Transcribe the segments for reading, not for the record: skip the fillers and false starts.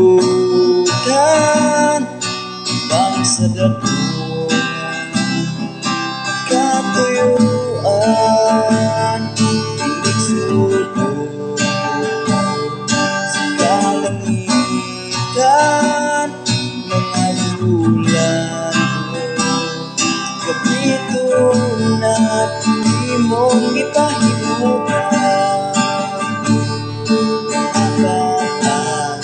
Kalibutan bang sa datungan, katuyuan, inig sudo sa kalangitan, mga bulan kapitunan imong gipahimutan apan ang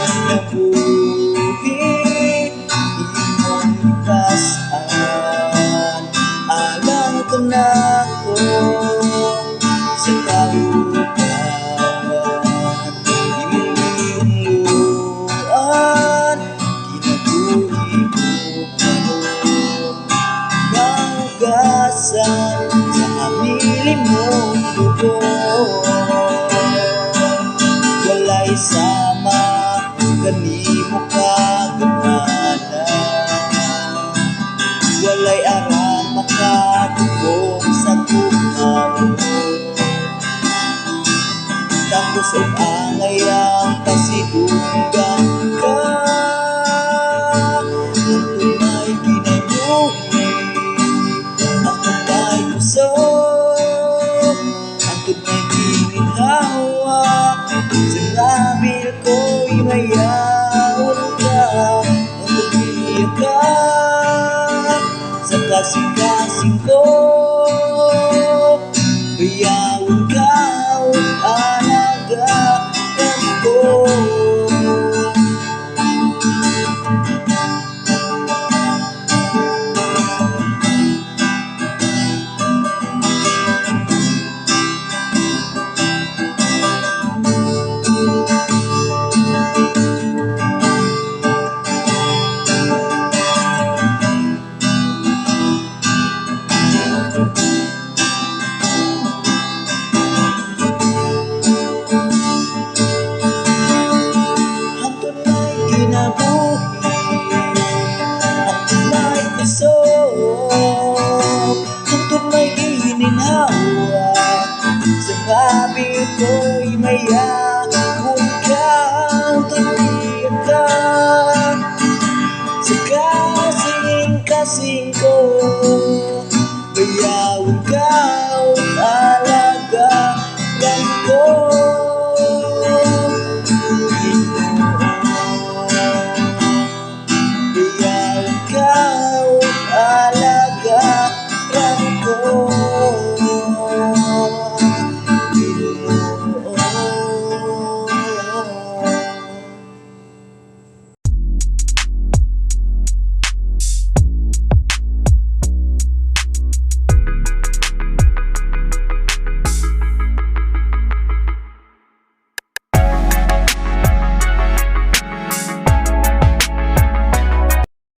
kinabuhi imong gipas-an alang kanako sa kalupawan imong giunloan kinabuhi ko karon mahugasan sa hamili mong dugo. Walay sama kanimo kagamhanan, walay arang makatubong sa gugma mo. Takos og angay ang pasidunggan ka, hantod may kinabuhi, hantod may kusog, hantod may giminhawa. Sa ngabil ko'y mayawon ka, hantod biya ka sa kasing-kasing ko. Bayawon ka ug alagaran ko. Hantod may kinabuhi, hantod may kusog, hantod may gininhawa. Sa ngabil ko'y mayawon ka, hantod biya ka sa kasing-kasing ko. Bayawon ka ug alagaran ko. Ginoo, bayawon ka ug alagaran ko.